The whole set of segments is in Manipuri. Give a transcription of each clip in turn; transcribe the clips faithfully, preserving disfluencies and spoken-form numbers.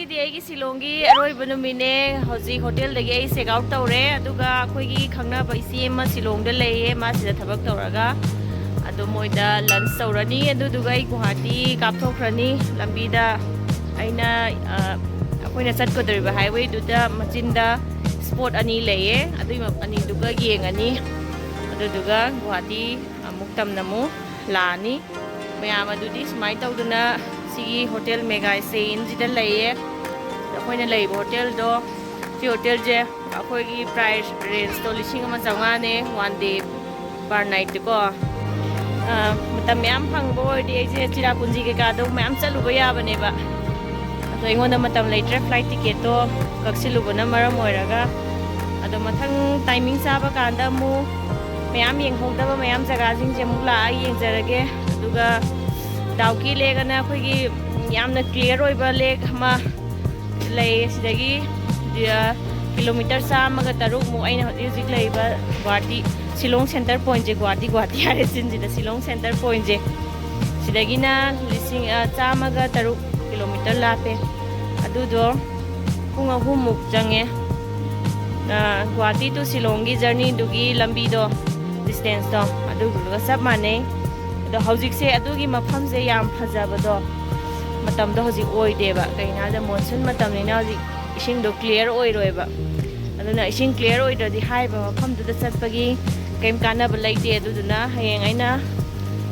ꯁꯤꯗꯤ ꯑꯩꯒꯤ ꯁꯤꯂꯣꯡꯒꯤ ꯑꯔꯣꯏꯕ ꯅꯨꯃꯤꯠꯅꯦ꯫ ꯍꯧꯖꯤꯛ ꯍꯣꯇꯦꯜꯗꯒꯤ ꯑꯩ ꯆꯦꯛ ꯑꯥꯎꯠ ꯇꯧꯔꯦ, ꯑꯗꯨꯒ ꯑꯩꯈꯣꯏꯒꯤ ꯈꯪꯅꯕ ꯏꯆꯦ ꯑꯃ ꯁꯤꯂꯣꯡꯗ ꯂꯩꯌꯦ, ꯃꯥ ꯁꯤꯗ ꯊꯕꯛ ꯇꯧꯔꯒ꯫ ꯑꯗꯣ ꯃꯣꯏꯗ ꯂꯟꯁ ꯇꯧꯔꯅꯤ, ꯑꯗꯨꯗꯨꯒ ꯑꯩ ꯒꯨꯍꯥꯇꯤ ꯀꯥꯞꯊꯣꯛꯈ꯭ꯔꯅꯤ꯫ ꯂꯝꯕꯤꯗ ꯑꯩꯅ ꯑ, ꯑꯩꯈꯣꯏꯅ ꯆꯠꯀꯗꯧꯔꯤꯕ ꯍꯥꯏꯋꯦꯗꯨꯗ ꯃꯆꯤꯟꯗ ꯁ꯭ꯄꯣꯠ ꯑꯅꯤ ꯂꯩꯌꯦ, ꯑꯗꯨꯏ ꯃ- ꯑꯅꯤꯗꯨꯒ ꯌꯦꯡꯉꯅꯤ꯫ ꯑꯗꯨꯗꯨꯒ ꯒꯨꯍꯥꯇꯤ ꯑꯃꯨꯛ ꯇꯝꯅ ꯑꯃꯨꯛ ꯂꯥꯛꯑꯅꯤ꯫ ꯃꯌꯥꯝ ꯑꯗꯨꯗꯤ ꯁꯨꯃꯥꯏꯅ ꯇꯧꯗꯅ ꯁꯤꯒꯤ ꯍꯣꯇꯦꯜ ꯃꯦꯒꯥ ꯆꯦꯟꯁꯤꯗ ꯂꯩꯌꯦ꯫ ꯑꯩꯈꯣꯏꯅ ꯂꯩꯕ ꯍꯣꯇꯦꯜꯗꯣ, ꯁꯤ ꯍꯣꯇꯦꯜꯁꯦ ꯑꯩꯈꯣꯏꯒꯤ ꯄ꯭ꯔꯥꯏꯁ ꯔꯦꯟꯖꯇꯣ ꯂꯤꯁꯤꯡ ꯑꯃ ꯆꯥꯝꯃꯉꯥꯅꯦ, ꯋꯥꯟ ꯗꯦ ꯄꯔ ꯅꯥꯏꯠꯇꯀꯣ꯫ ꯃꯇꯝ ꯃꯌꯥꯝ ꯐꯪꯕ ꯑꯣꯏꯔꯗꯤ ꯑꯩꯁꯦ ꯆꯤꯔꯥꯄꯨꯟꯖꯤ ꯀꯩꯀꯥꯗꯣ ꯃꯌꯥꯝ ꯆꯠꯂꯨꯕ ꯌꯥꯕꯅꯦꯕ꯫ ꯑꯗꯣ ꯑꯩꯉꯣꯟꯗ ꯃꯇꯝ ꯂꯩꯇ꯭ꯔꯦ, ꯐ꯭ꯂꯥꯏꯠ ꯇꯤꯀꯦꯠꯇꯣ ꯀꯛꯁꯤꯜꯂꯨꯕꯅ ꯃꯔꯝ ꯑꯣꯏꯔꯒ꯫ ꯑꯗꯣ ꯃꯊꯪ ꯇꯥꯏꯃꯤꯡ ꯆꯥꯕ ꯀꯥꯟꯗ ꯑꯃꯨꯛ ꯃꯌꯥꯝ ꯌꯦꯡꯍꯧꯗꯕ ꯃꯌꯥꯝ ꯖꯒꯥꯁꯤꯡꯁꯦ ꯑꯃꯨꯛ ꯂꯥꯛꯑ ꯌꯦꯡꯖꯔꯒꯦ꯫ ꯑꯗꯨꯒ ꯗꯥꯎꯀꯤ ꯂꯦꯛ ꯑꯅ ꯑꯩꯈꯣꯏꯒꯤ ꯌꯥꯝꯅ ꯀ꯭ꯂꯤꯌꯥꯔ ꯑꯣꯏꯕ ꯂꯦꯛ ꯑꯃ ꯂꯩ꯫ ꯁꯤꯗꯒꯤ ꯀꯤꯂꯣꯃꯤꯇꯔ ꯆꯥꯝꯃꯒ ꯇꯔꯨꯛꯃꯨꯛ ꯑꯩꯅ ꯍꯧꯖꯤꯛ ꯍꯧꯖꯤꯛ ꯂꯩꯔꯤꯕ ꯒꯨꯍꯥꯇꯤ, ꯁꯤꯂꯣꯡ ꯁꯦꯟꯇꯔ ꯄꯣꯏꯟꯠꯁꯦ, ꯒꯨꯍꯥꯇꯤ, ꯒꯨꯍꯥꯇꯤ ꯍꯥꯏꯔꯦ ꯆꯤꯟꯁꯤꯗ, ꯁꯤꯂꯣꯡ ꯁꯦꯟꯇꯔ ꯄꯣꯏꯟꯠꯁꯦ ꯁꯤꯗꯒꯤꯅ ꯂꯤꯁꯤꯡ, ꯑ, ꯆꯥꯝꯃꯒ ꯇꯔꯨꯛ ꯀꯤꯂꯣꯃꯤꯇꯔ ꯂꯥꯞꯄꯦ꯫ ꯑꯗꯨꯗꯣ ꯄꯨꯡ ꯑꯍꯨꯝꯃꯨꯛ ꯆꯪꯉꯦ꯫ ꯑ, ꯒꯨꯍꯥꯇꯤ to ꯁꯤꯂꯣꯡꯒꯤ ꯖꯔꯅꯤꯗꯨꯒꯤ ꯂꯝꯕꯤꯗꯣ, ꯗꯤꯁꯇꯦꯟꯁꯇꯣ, ꯑꯗꯨꯗꯨꯒ ꯆꯞ ꯃꯥꯟꯅꯩ꯫ ꯑꯗꯣ ꯍꯧꯖꯤꯛꯁꯦ ꯑꯗꯨꯒꯤ ꯃꯐꯝꯁꯦ ꯌꯥꯝ ꯐꯖꯕꯗꯣ ꯃꯇꯝꯗꯣ ꯍꯧꯖꯤꯛ ꯑꯣꯏꯗꯦꯕ꯫ ꯀꯩꯒꯤꯅꯣ ꯍꯥꯏꯕꯗ ꯃꯣꯟꯁꯨꯟ ꯃꯇꯝꯅꯤꯅ ꯍꯧꯖꯤꯛ ꯏꯁꯤꯡꯗꯣ ꯀ꯭ꯂꯤꯌꯥꯔ ꯑꯣꯏꯔꯣꯏꯕ꯫ ꯑꯗꯨꯅ ꯏꯁꯤꯡ ꯀ꯭ꯂꯤꯌꯥꯔ ꯑꯣꯏꯗ꯭ꯔꯗꯤ ꯍꯥꯏꯔꯤꯕ ꯃꯐꯝꯗꯨꯗ ꯆꯠꯄꯒꯤ ꯀꯩꯝ ꯀꯥꯟꯅꯕ ꯂꯩꯇꯦ꯫ ꯑꯗꯨꯗꯨꯅ ꯍꯌꯦꯡ ꯑꯩꯅ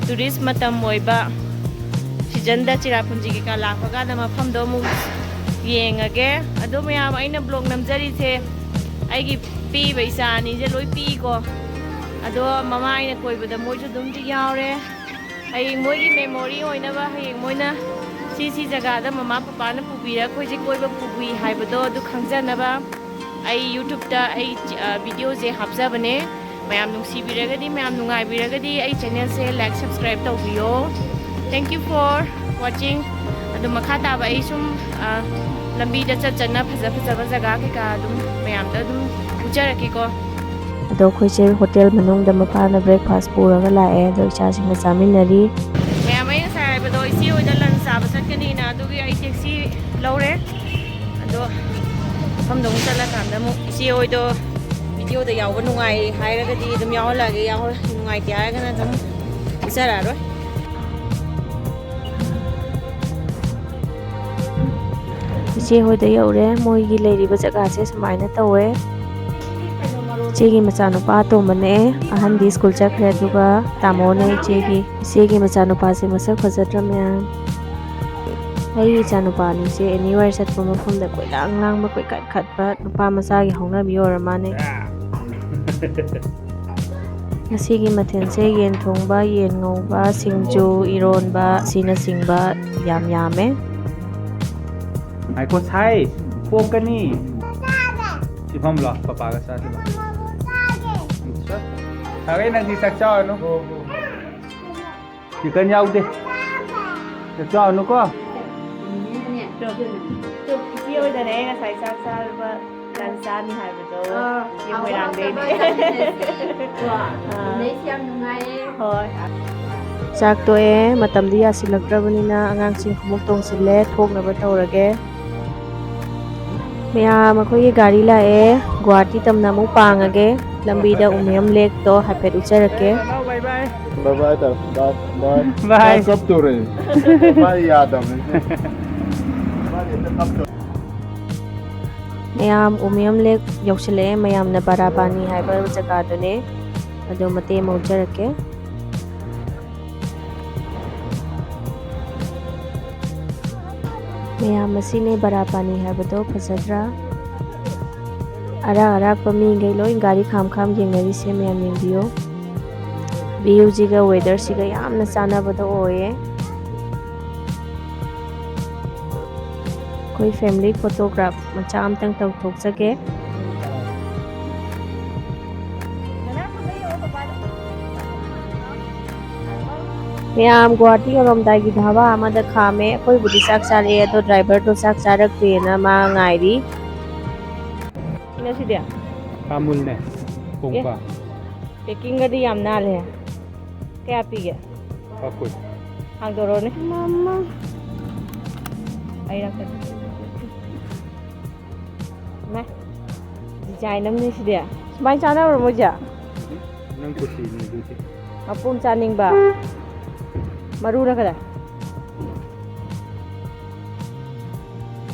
ꯇꯨꯔꯤꯁ ꯃꯇꯝ ꯑꯣꯏꯕ ꯁꯤꯖꯟꯗ ꯆꯤꯔꯥꯄꯨꯟꯖꯤ ꯀꯩꯀꯥ ꯂꯥꯛꯄ ꯀꯥꯟꯗ ꯃꯐꯝꯗꯣ ꯑꯃꯨꯛ ꯌꯦꯡꯉꯒꯦ꯫ ꯑꯗꯣ ꯃꯌꯥꯝ, ꯑꯩꯅ ꯕ꯭ꯂꯣꯛ ꯅꯝꯖꯔꯤꯁꯦ ꯑꯩꯒꯤ ꯄꯤꯕ ꯏꯆꯥ ꯑꯅꯤꯁꯦ ꯂꯣꯏ ꯄꯤꯀꯣ꯫ ꯑꯗꯣ ꯃꯃꯥ ꯑꯩꯅ ꯀꯣꯏꯕꯗ ꯃꯣꯏꯁꯨ ꯑꯗꯨꯝꯗꯤ ꯌꯥꯎꯔꯦ꯫ ꯍꯌꯦꯡ ꯃꯣꯏꯒꯤ ꯃꯦꯃꯣꯔꯤ ꯑꯣꯏꯅꯕ ꯍꯌꯦꯡ ꯃꯣꯏꯅ ꯁꯤ, ꯁꯤ ꯖꯒꯥꯗ ꯃꯃꯥ ꯄꯄꯥꯅ ꯄꯨꯕꯤꯔ ꯑꯩꯈꯣꯏꯁꯦ ꯀꯣꯏꯕ ꯄꯨꯕꯤ ꯍꯥꯏꯕꯗꯣ ꯑꯗꯨ ꯈꯪꯖꯅꯕ ꯑꯩ ꯌꯨꯇ꯭ꯌꯨꯕꯇ ꯑꯩ, ꯑ, ꯚꯤꯗꯤꯑꯣꯁꯦ ꯍꯥꯞꯆꯕꯅꯦ꯫ ꯃꯌꯥꯝ ꯅꯨꯡꯁꯤꯕꯤꯔꯒꯗꯤ, ꯃꯌꯥꯝ ꯅꯨꯡꯉꯥꯏꯕꯤꯔꯒꯗꯤ ꯑꯩ ꯆꯦꯅꯦꯜꯁꯦ ꯂꯥꯏꯛ, ꯁꯕꯁꯀ꯭ꯔꯥꯏꯕ ꯇꯧꯕꯤꯌꯣ꯫ Thank you for watching. ꯑꯗꯨ ꯃꯈꯥ ꯇꯥꯕ ꯑꯩ ꯁꯨꯝ, ꯑ, ꯂꯝꯕꯤꯗ ꯆꯠ ꯆꯠꯅ ꯐꯖ ꯐꯖꯕ ꯖꯒꯥ ꯀꯩꯀꯥ ꯑꯗꯨꯝ ꯃꯌꯥꯝꯗ ꯑꯗꯨꯝ ꯎꯠꯆꯔꯛꯀꯦꯀꯣ꯫ ꯑꯗꯣ ꯑꯩꯈꯣꯏꯁꯦ ꯍꯣꯇꯦꯜ ꯃꯅꯨꯡꯗ ꯃꯄꯥꯅ ꯕ꯭ꯔꯦꯛꯐꯥꯁ ꯄꯨꯔꯒ ꯂꯥꯛꯑꯦ, ꯑꯗꯣ ꯏꯆꯥꯁꯤꯡꯒ ꯆꯥꯃꯤꯟꯅꯔꯤ꯫ ꯃꯌꯥꯝ, ꯑꯩ ꯉꯁꯥꯏ ꯍꯥꯏꯕꯗꯣ ꯏꯆꯦ ꯍꯣꯏꯗ ꯂꯟꯁ ꯆꯥꯕ ꯆꯠꯀꯅꯤꯅ, ꯑꯗꯨꯒꯤ ꯑꯩ ꯇꯦꯛꯁꯤ ꯂꯧꯔꯦ꯫ ꯃꯐꯝꯗ ꯑꯃꯨꯛ ꯆꯠꯂꯀꯥꯟꯗ ꯑꯃꯨꯛ ꯏꯆꯦ ꯍꯣꯏꯗꯣ ꯚꯤꯗꯤꯑꯣꯗ ꯌꯥꯎꯕ ꯅꯨꯡꯉꯥꯏ ꯍꯥꯏꯔꯒꯗꯤ ꯑꯗꯨꯝ ꯌꯥꯎꯍꯜꯂꯛꯑꯒꯦ, ꯌꯥꯎꯍꯜ-, ꯅꯨꯡꯉꯥꯏꯇꯦ ꯍꯥꯏꯔꯒꯅ ꯑꯗꯨꯝ ꯎꯠꯆꯔꯛꯑꯔꯣꯏ꯫ ꯏꯆꯦ ꯍꯣꯏꯗ ꯌꯧꯔꯦ꯫ ꯃꯣꯏꯒꯤ ꯂꯩꯔꯤꯕ ꯖꯒꯥꯁꯦ ꯁꯨꯃꯥꯏꯅ ꯇꯧꯋꯦ꯫ ꯏꯆꯦꯒꯤ ꯃꯆꯥꯅꯨꯄꯥ ꯑꯇꯣꯝꯕꯅꯦ, ꯑꯍꯟꯗꯤ ꯁ꯭ꯀꯨꯜ ꯆꯠꯈ꯭ꯔꯦ, ꯑꯗꯨꯒ ꯇꯥꯃꯣꯅꯦ ꯏꯆꯦꯒꯤ꯫ ꯏꯆꯦꯒꯤ ꯃꯆꯥꯅꯨꯄꯥꯁꯦ ꯃꯁꯛ ꯐꯖꯗ꯭ꯔ ꯃꯌꯥꯝ? ꯑꯩꯒꯤ ꯏꯆꯥꯅꯨꯄꯥꯅꯤꯁꯦ anywhere ꯆꯠꯄ ꯃꯐꯝꯗ ꯀꯣꯏꯂꯥꯡ ꯂꯥꯡꯕ, ꯀꯣꯏꯈꯠ ꯈꯠꯄ ꯅꯨꯄꯥ ꯃꯆꯥꯒꯤ ꯍꯧꯅꯕꯤ ꯑꯣꯏꯔ ꯃꯥꯅꯦ꯫ ꯉꯁꯤꯒꯤ ꯃꯊꯦꯜꯁꯦ ꯌꯦꯟ ꯊꯣꯡꯕ, ꯌꯦꯟ ꯉꯧꯕ, ꯁꯤꯡꯖꯨ, ꯏꯔꯣꯟꯕ ꯑꯁꯤꯅꯆꯤꯡꯕ ꯌꯥꯝ ꯌꯥꯝꯃꯦ꯫ ꯉꯥꯏꯈꯣ ꯁꯥꯏ, ꯄꯣꯛꯀꯅꯤ꯫ ꯁꯤ ꯐꯝꯂꯣ, ꯄꯄꯥꯒ ꯆꯥꯁꯤ ꯂꯥꯎ꯫ ꯁꯥꯒꯩ ꯅꯪꯗꯤ ꯆꯥꯛ ꯆꯥꯔꯅꯨ꯫ ꯆꯤꯛꯀꯟ ꯌꯥꯎꯗꯦ꯫ ꯆꯥꯛ ꯆꯥꯔꯨꯅꯨꯀꯣ꯫ ꯏꯆꯦ ꯍꯣꯏꯗꯅꯦ ꯉꯁꯥꯏ ꯆꯥꯛ ꯆꯥꯔꯨꯕ ꯇꯟ ꯆꯥꯅꯤ ꯍꯥꯏꯕꯗꯣ꯫ ꯑꯥ, ꯏꯆꯦ ꯍꯥꯎꯕ ꯃꯣꯏꯔꯥꯡꯗꯩꯅꯦ꯫ ꯍꯥꯎꯇꯕ ꯆꯥꯃꯤꯟꯅꯁꯤ꯫ ꯑꯥ꯫ ꯎꯅꯩꯁꯦ ꯌꯥꯝ ꯅꯨꯡꯉꯥꯏꯌꯦ꯫ ꯍꯣꯏ꯫ ꯆꯥꯛ ꯇꯣꯛꯑꯦ, ꯃꯇꯝꯗꯤ ꯌꯥꯁꯤꯜꯂꯛꯇ꯭ꯔꯕꯅꯤꯅ ꯑꯉꯥꯡꯁꯤꯡ ꯈꯣꯡꯎꯞ ꯇꯣꯡꯁꯤꯜꯂꯦ, ꯊꯣꯛꯅꯕ ꯇꯧꯔꯒꯦ꯫ ꯃꯌꯥꯝ, ꯑꯩꯈꯣꯏꯒꯤ ꯒꯥꯔꯤ ꯂꯥꯛꯑꯦ꯫ ꯒꯨꯍꯥꯇꯤ ꯇꯝꯅ ꯑꯃꯨꯛ ꯄꯥꯡꯉꯒꯦ꯫ ꯂꯝꯕꯤꯗ ꯎꯃꯤꯌꯝ ꯂꯦꯛꯇꯣ ꯍꯥꯏꯐꯦꯠ ꯎꯠꯆꯔꯛꯀꯦ꯫ ꯕꯥꯏ ꯕꯥꯏ ꯇꯧꯔꯣ꯫ ꯕꯥꯏ, ꯕꯥꯏ꯫ ꯕꯥꯏ꯫ ꯃꯥ ꯀꯞꯇꯣꯔꯦ꯫ ꯃꯥ ꯌꯥꯗꯕꯅꯤ꯫ ꯃꯥ ꯍꯦꯛꯇ ꯀꯞꯇꯣꯔꯦ꯫ ꯃꯌꯥꯝ, ꯎꯃꯤꯌꯝ ꯂꯦꯛ ꯌꯧꯁꯤꯜꯂꯛꯑꯦ꯫ ꯃꯌꯥꯝꯅ ꯕꯥꯔꯥꯄꯥꯅꯤ ꯍꯥꯏꯕ ꯖꯒꯥꯗꯨꯅꯦ꯫ ꯑꯗꯣ ꯃꯇꯦꯛ ꯑꯃ ꯎꯠꯆꯔꯛꯀꯦ꯫ ꯃꯌꯥꯝ, ꯑꯁꯤꯅꯦ ꯕꯥꯔꯥꯄꯥꯅꯤ ꯍꯥꯏꯕꯗꯣ, ꯐꯖꯗ꯭ꯔꯥ? ꯑꯔꯥꯛ ꯑꯔꯥꯛꯄ ꯃꯤꯈꯩ ꯂꯣꯏ ꯒꯥꯔꯤ ꯈꯥꯝ ꯈꯥꯝ ꯌꯦꯡꯅꯔꯤꯁꯦ ꯃꯌꯥꯝ ꯌꯦꯡꯕꯤꯌꯨ꯫ Viewꯁꯤꯒ weatherꯁꯤꯒ ꯌꯥꯝꯅ ꯆꯥꯟꯅꯕꯗꯣ ꯑꯣꯏꯌꯦ꯫ ꯑꯩꯈꯣꯏ family photograph ꯃꯆꯥ ꯑꯝꯇꯪ ꯇꯧꯊꯣꯛꯆꯒꯦ꯫ ꯃꯌꯥꯝ, ꯒꯨꯍꯥꯇꯤ ꯌꯧꯔꯝꯗꯥꯏꯒꯤ ꯙꯥꯕꯥ ꯑꯃꯗ ꯈꯥꯝꯃꯦ꯫ ꯑꯩꯈꯣꯏꯕꯨꯗꯤ ꯆꯥꯛ ꯆꯥꯔꯛꯑꯦ, ꯑꯗꯣ driverꯗꯣ ꯆꯥꯛ ꯆꯥꯔꯛꯇ꯭ꯔꯤꯅ ꯃꯥ ꯉꯥꯏꯔꯤ꯫ ꯁꯤꯅ ꯁꯤꯗꯤ? ꯑꯃꯨꯜꯅꯦ, ꯀꯣꯡꯀ꯭ꯋꯥ꯫ ꯑꯦ, packingꯒꯗꯤ ꯌꯥꯝ ꯅꯥꯜꯂꯦ꯫ ꯀꯌꯥ ꯄꯤꯒꯦ? ꯂꯨꯄꯥ ꯀꯨꯟ꯫ ꯍꯥꯡꯗꯣꯔꯛꯑꯣꯅꯦ꯫ ꯃꯃꯥ꯫ ꯑꯩ ꯂꯥꯛꯀꯅꯤ꯫ ꯗꯤꯖꯥꯏꯟ ꯑꯃꯅꯤ ꯁꯤꯗꯤ꯫ ꯁꯨꯃꯥꯏꯅ ꯆꯥꯅꯕ꯭ꯔꯣ ꯃꯣꯏꯁꯦ? ꯅꯪ ꯀꯨꯁꯤꯅꯤ ꯑꯗꯨꯗꯤ꯫ ꯃꯄꯨꯝ ꯆꯥꯅꯤꯡꯕ꯫ ꯃꯔꯨꯅ ꯀꯗꯥꯏ?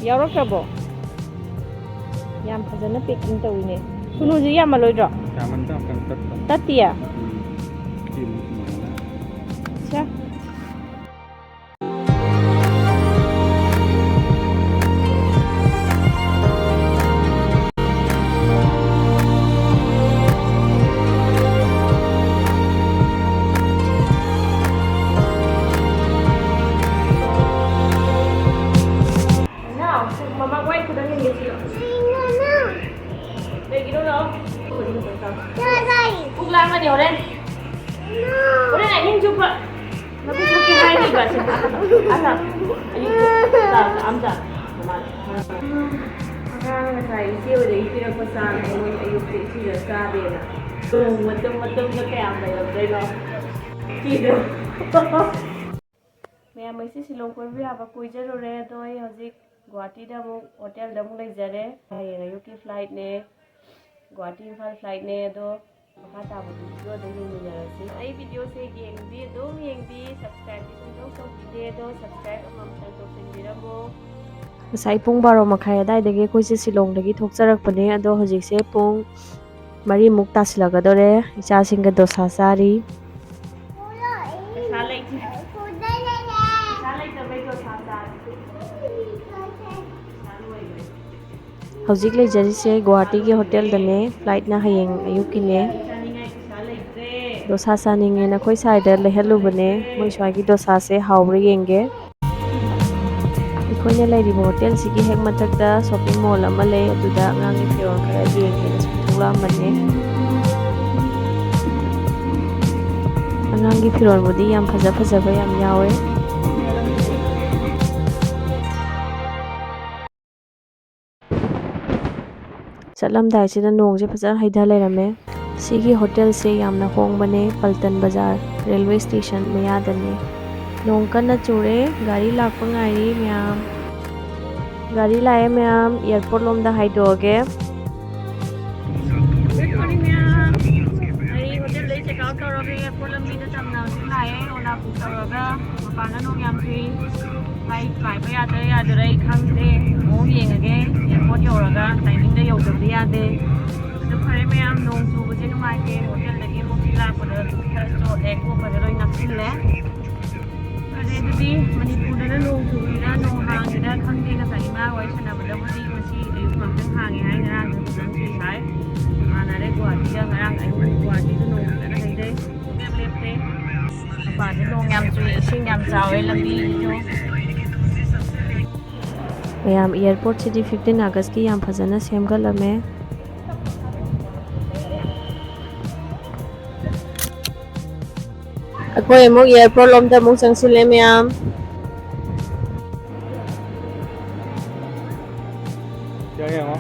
ꯌꯥꯎꯔꯛꯇ꯭ꯔꯕꯣ? ꯌꯥꯝ ꯐꯖꯅ ꯄꯦꯛꯀꯤꯡ ꯇꯧꯋꯤꯅꯦ꯫ ꯁꯨꯅꯨꯁꯤ ꯌꯥꯝꯃꯜꯂꯣꯏꯗ꯭ꯔꯣ? ꯌꯥꯝꯃꯟꯗ ꯑꯃꯨꯛꯇꯪ ꯇꯠꯄ꯫ ꯇꯠꯇꯤꯌꯦ? ꯎꯝ꯫ ꯁꯤ ꯑꯃꯨꯛ ꯁꯨꯃꯥꯏꯅ꯫ ꯁꯦ꯫ ꯅꯥꯎ, ꯃꯃꯥ ꯋꯥꯏ ꯈꯨꯗꯪ ꯏꯟꯒꯦ ꯁꯤꯂꯣ꯫ ꯀꯩꯒꯤꯅꯣ ꯂꯥꯛꯑꯣ꯫ ꯄꯨꯛ ꯂꯥꯝꯃꯅꯤ ꯍꯣꯔꯦꯟ꯫ ꯍꯣꯔꯦꯟ ꯑꯍꯤꯡ ꯆꯨꯞꯄ꯫ ꯅꯕꯨꯛ ꯐꯠꯇꯦ ꯍꯥꯏꯔꯤꯕ ꯁꯦ꯫ ꯑꯁ, ꯑꯌꯨꯛꯇ ꯆꯥ ꯆꯥ ꯑꯝꯇ꯫ ꯑꯉꯥꯡ ꯉꯁꯥꯏ ꯏꯆꯦ ꯍꯣꯏꯗꯒꯤ ꯄꯤꯔꯛꯄ ꯆꯥꯅꯦ, ꯃꯣꯏ ꯑꯌꯨꯛꯇ ꯏꯆꯦꯒ ꯆꯥꯗꯦꯅ꯫ ꯃꯇꯨꯝ ꯃꯇꯨꯝꯗ ꯀꯌꯥꯝ ꯂꯩꯔꯝꯗꯣꯏꯅꯣ? ꯏꯆꯦꯗꯣ꯫ ꯃꯌꯥꯝ ꯑꯩꯁꯦ ꯁꯤꯂꯣꯡ ꯀꯣꯏꯕ ꯌꯥꯕ ꯀꯣꯏꯖꯔꯨꯔꯦ꯫ ꯑꯗꯣ ꯑꯩ ꯍꯧꯖꯤꯛ ꯒꯨꯍꯥꯇꯤꯗ ꯑꯃꯨꯛ ꯍꯣꯇꯦꯜꯗ ꯑꯃꯨꯛ ꯂꯩꯖꯔꯦ꯫ ꯍꯌꯦꯡ ꯑꯌꯨꯛꯀꯤ flightꯅꯦ, ꯒꯨꯍꯥꯇꯤ ꯏꯝꯐꯥꯜ flightꯅꯦ꯫ ꯑꯗꯣ ꯃꯈꯥ ꯇꯥꯕꯗꯤ videoꯗ ꯌꯦꯡꯃꯤꯟꯅꯔꯁꯤ꯫ ꯑꯩ videoꯁꯦ ꯌꯦꯡꯕꯤ, ꯑꯗꯨꯝ ꯌꯦꯡꯕꯤ, subscribeꯇꯤ ꯁꯨꯡꯇꯧ ꯇꯧꯕꯤꯗꯦ꯫ ꯑꯗꯣ subscribe ꯑꯃꯃꯝꯇꯪ ꯇꯧꯁꯤꯟꯕꯤꯔꯝꯃꯣ꯫ ꯉꯁꯥꯏ ꯄꯨꯡ ꯕꯥꯔꯣ ꯃꯈꯥꯏ ꯑꯗꯨꯋꯥꯏꯗꯒꯤ ꯑꯩꯈꯣꯏꯁꯦ ꯁꯤꯂꯣꯡꯗꯒꯤ ꯊꯣꯛꯆꯔꯛꯄꯅꯦ꯫ ꯑꯗꯣ ꯍꯧꯖꯤꯛꯁꯦ ꯄꯨꯡ ꯃꯔꯤꯃꯨꯛ ꯇꯥꯁꯤꯜꯂꯛꯀꯗꯧꯔꯦ꯫ ꯏꯆꯥꯁꯤꯡꯒ ꯗꯣꯁꯥ ꯆꯥꯔꯤ꯫ ꯄꯩꯁꯥ ꯂꯩꯇꯦ꯫ ꯄꯩꯁꯥ ꯂꯩꯇꯕꯩ ꯗꯣꯁꯥ ꯆꯥꯔꯤ꯫ ꯄꯩꯁꯥ ꯂꯣꯏꯈ꯭ꯔꯦ꯫ ꯍꯧꯖꯤꯛ ꯂꯩꯖꯔꯤꯁꯦ ꯒꯨꯋꯥꯍꯥꯇꯤꯒꯤ ꯍꯣꯇꯦꯜꯗꯅꯦ꯫ Flightꯅ ꯍꯌꯦꯡ ꯑꯌꯨꯛꯀꯤꯅꯦ꯫ ꯆꯥꯅꯤꯡꯉꯥꯏ ꯄꯩꯁꯥ ꯂꯩꯇ꯭ꯔꯦ꯫ ꯗꯣꯁꯥ ꯆꯥꯅꯤꯡꯉꯦꯅ ꯑꯩꯈꯣꯏ ꯁ꯭ꯋꯥꯏꯗ ꯂꯩꯍꯜꯂꯨꯕꯅꯦ꯫ ꯃꯣꯏ ꯁ꯭ꯋꯥꯏꯒꯤ ꯗꯣꯁꯥꯁꯦ ꯍꯥꯎꯕ꯭ꯔꯥ ꯌꯦꯡꯒꯦ꯫ ꯑꯩꯈꯣꯏꯅ ꯂꯩꯔꯤꯕ ꯍꯣꯇꯦꯜꯁꯤꯒꯤ ꯍꯦꯛ ꯃꯊꯛꯇ shopping mall ꯑꯃ ꯂꯩ꯫ ꯑꯗꯨꯗ ꯑꯉꯥꯡꯒꯤ ꯐꯤꯔꯣꯜ ꯈꯔ ꯌꯦꯡꯒꯦꯅ ꯁꯨꯝ ꯊꯣꯛꯂꯛꯑꯝꯕꯅꯦ꯫ ꯑꯉꯥꯡꯒꯤ ꯐꯤꯔꯣꯜꯕꯨꯗꯤ ꯌꯥꯝ ꯐꯖ ꯐꯖꯕ ꯌꯥꯝ ꯌꯥꯎꯋꯦ꯫ ꯆꯠꯂꯝꯗꯥꯏꯁꯤꯗ ꯅꯣꯡꯁꯦ ꯐꯖꯅ ꯍꯩꯊ ꯂꯩꯔꯝꯃꯦ꯫ ꯁꯤꯒꯤ ꯍꯣꯇꯦꯜꯁꯦ ꯌꯥꯝꯅ ꯍꯣꯡꯕꯅꯦ, ꯄꯜꯇꯟ ꯕꯖꯥꯔ railway station ꯃꯌꯥꯗꯅꯦ꯫ ꯅꯣꯡ ꯀꯟꯅ ꯆꯨꯔꯦ, ꯒꯥꯔꯤ ꯂꯥꯛꯄ ꯉꯥꯏꯔꯤ ꯃꯌꯥꯝ꯫ ꯒꯥꯔꯤ ꯂꯥꯛꯑꯦ ꯃꯌꯥꯝ, airport ꯂꯣꯝꯗ ꯍꯥꯏꯗꯣꯛꯑꯒꯦ꯫ ꯇꯧꯔꯒ ꯑꯦꯌꯥꯔꯄꯣꯔꯠ ꯂꯝꯕꯤꯗ ꯇꯝꯅ ꯍꯧꯖꯤꯛ ꯂꯥꯛꯑꯦ꯫ ꯑꯣꯂꯥ ꯕꯨꯛ ꯇꯧꯔꯒ ꯃꯄꯥꯟꯗ ꯅꯣꯡ ꯌꯥꯝ ꯆꯨꯏ꯫ ꯐ꯭ꯂꯥꯏꯠ ꯄꯥꯏꯕ ꯌꯥꯗꯣꯏꯔꯥ ꯌꯥꯗꯣꯏꯔꯥ ꯑꯩ ꯈꯪꯗꯦ꯫ ꯃꯑꯣꯡ ꯌꯦꯡꯉꯒꯦ꯫ ꯑꯦꯌꯥꯔꯄꯣꯔꯠ ꯌꯧꯔꯒ ꯇꯥꯏꯃꯤꯡꯗ ꯌꯧꯗꯕꯗꯤ ꯌꯥꯗꯦ꯫ ꯑꯗꯨ ꯐꯔꯦ ꯃꯌꯥꯝ, ꯅꯣꯡ ꯆꯨꯕꯁꯦ ꯅꯨꯡꯉꯥꯏꯇꯦ꯫ ꯍꯣꯇꯦꯜꯗꯒꯤ ꯑꯃꯨꯛ ꯁꯤ ꯂꯥꯛꯄꯗ ꯈꯔ ꯆꯣꯠꯂꯦ꯫ ꯀꯣꯛꯀꯁꯦ ꯂꯣꯏ ꯅꯞꯁꯤꯜꯂꯦ꯫ ꯐꯔꯦ ꯑꯗꯨꯗꯤ, ꯃꯅꯤꯄꯨꯔꯗꯅ ꯅꯣꯡ ꯆꯨꯔꯤꯔꯥ ꯅꯣꯡ ꯍꯥꯡꯉꯤꯔꯥ ꯈꯪꯗꯦ꯫ ꯉꯁꯥꯏ ꯏꯃꯥ ꯋꯥꯔꯤ ꯁꯥꯟꯅꯕꯗꯕꯨꯗꯤ ꯉꯁꯤ ꯑꯌꯨꯛ ꯉꯥꯛꯇꯪ ꯍꯥꯡꯉꯦ ꯍꯥꯏ, ꯉꯔꯥꯡꯁꯨ ꯐꯖꯅ ꯆꯨꯏ ꯍꯥꯏ꯫ ꯃꯥꯟꯅꯔꯦ ꯒꯨꯍꯥꯇꯤꯒ꯫ ꯉꯔꯥꯡ ꯑꯍꯤꯡ ꯒꯨꯍꯥꯇꯤꯁꯨ ꯅꯣꯡ ꯐꯖꯅ ꯍꯩꯊꯩ, ꯁꯨꯡꯂꯦꯞ ꯂꯦꯞꯇꯦ꯫ ꯃꯄꯥꯟꯁꯦ ꯅꯣꯡ ꯌꯥꯝ ꯆꯨꯏ, ꯏꯁꯤꯡ ꯌꯥꯝ ꯆꯥꯎꯋꯦ ꯂꯝꯕꯤꯁꯨ꯫ ꯃꯌꯥꯝ, ꯑꯦꯌꯥꯔꯄꯣꯔꯠꯁꯤꯗꯤ fifteen Augustꯀꯤ ꯌꯥꯝ ꯐꯖꯅ ꯁꯦꯝꯒꯠꯂꯝꯃꯦ꯫ ꯑꯩꯈꯣꯏ ꯑꯃꯨꯛ ꯑꯦꯌꯥꯔꯄꯣꯔꯠ ꯂꯣꯝꯗ ꯑꯃꯨꯛ ꯆꯪꯁꯤꯜꯂꯦ ꯃꯌꯥꯝ꯫ ꯌꯥꯔꯦ ꯌꯦꯡꯉꯣ꯫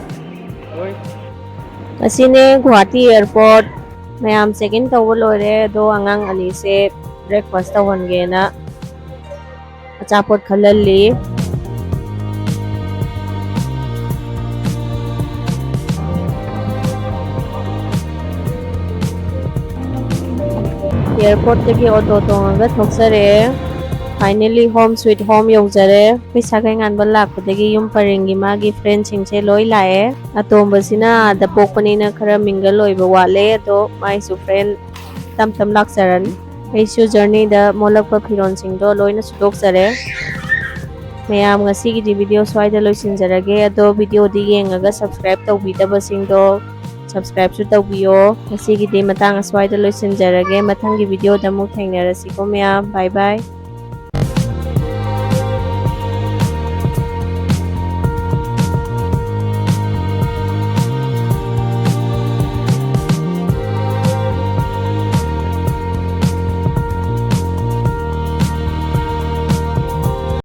ꯂꯣꯏ꯫ ꯑꯁꯤꯅꯦ ꯒꯨꯍꯥꯇꯤ ꯑꯦꯌꯥꯔꯄꯣꯔꯠ꯫ ꯃꯌꯥꯝ check in ꯇꯧꯕ ꯂꯣꯏꯔꯦ, ꯑꯗꯣ ꯑꯉꯥꯡ ꯑꯅꯤꯁꯦ breakfast ꯇꯧꯍꯟꯒꯦꯅ ꯑꯆꯥꯄꯣꯠ ꯈꯜꯍꯜꯂꯤ꯫ ꯑꯦꯌꯥꯔꯄꯣꯔꯠꯇꯒꯤ ꯑꯣꯇꯣ ꯇꯣꯡꯉꯒ ꯊꯣꯛꯆꯔꯛꯑꯦ꯫ Finally, home sweet home ꯌꯧꯖꯔꯦ꯫ ꯑꯩꯈꯣꯏ ꯁꯥꯒꯩ ꯉꯥꯟꯕ ꯂꯥꯛꯄꯗꯒꯤ ꯌꯨꯝ ꯄꯔꯦꯡꯒꯤ ꯃꯥꯒꯤ friendꯁꯤꯡꯁꯦ ꯂꯣꯏ ꯂꯥꯛꯑꯦ꯫ ꯑꯇꯣꯝꯕꯁꯤꯅ ꯑꯗ ꯄꯣꯛꯄꯅꯤꯅ ꯈꯔ mingle ꯑꯣꯏꯕ ꯋꯥꯠꯂꯦ, ꯑꯗꯣ ꯃꯥꯏꯁꯨ friend ꯇꯞ ꯇꯞ ꯂꯥꯛꯆꯔꯅꯤ꯫ ꯑꯩꯁꯨ journeyꯗ ꯃꯣꯠꯂꯛꯄ ꯐꯤꯔꯣꯜꯁꯤꯡꯗꯣ ꯂꯣꯏꯅ ꯁꯨꯗꯣꯛꯆꯔꯦ꯫ ꯃꯌꯥꯝ, ꯉꯁꯤꯒꯤꯗꯤ video ꯁ꯭ꯋꯥꯏꯗ ꯂꯣꯏꯁꯤꯟꯖꯔꯒꯦ꯫ ꯑꯗꯣ videoꯗꯤ ꯌꯦꯡꯉꯒ subscribe ꯇꯧꯕꯤꯗꯕꯁꯤꯡꯗꯣ subscribeꯁꯨ ꯇꯧꯕꯤꯌꯣ꯫ ꯉꯁꯤꯒꯤꯗꯤ ꯃꯇꯥꯡ ꯑꯁ꯭ꯋꯥꯏꯗ ꯂꯣꯏꯁꯤꯟꯖꯔꯒꯦ꯫ ꯃꯊꯪꯒꯤ videoꯗ ꯑꯃꯨꯛ ꯊꯦꯡꯅꯔꯁꯤꯀꯣ ꯃꯌꯥꯝ꯫ Bye bye꯫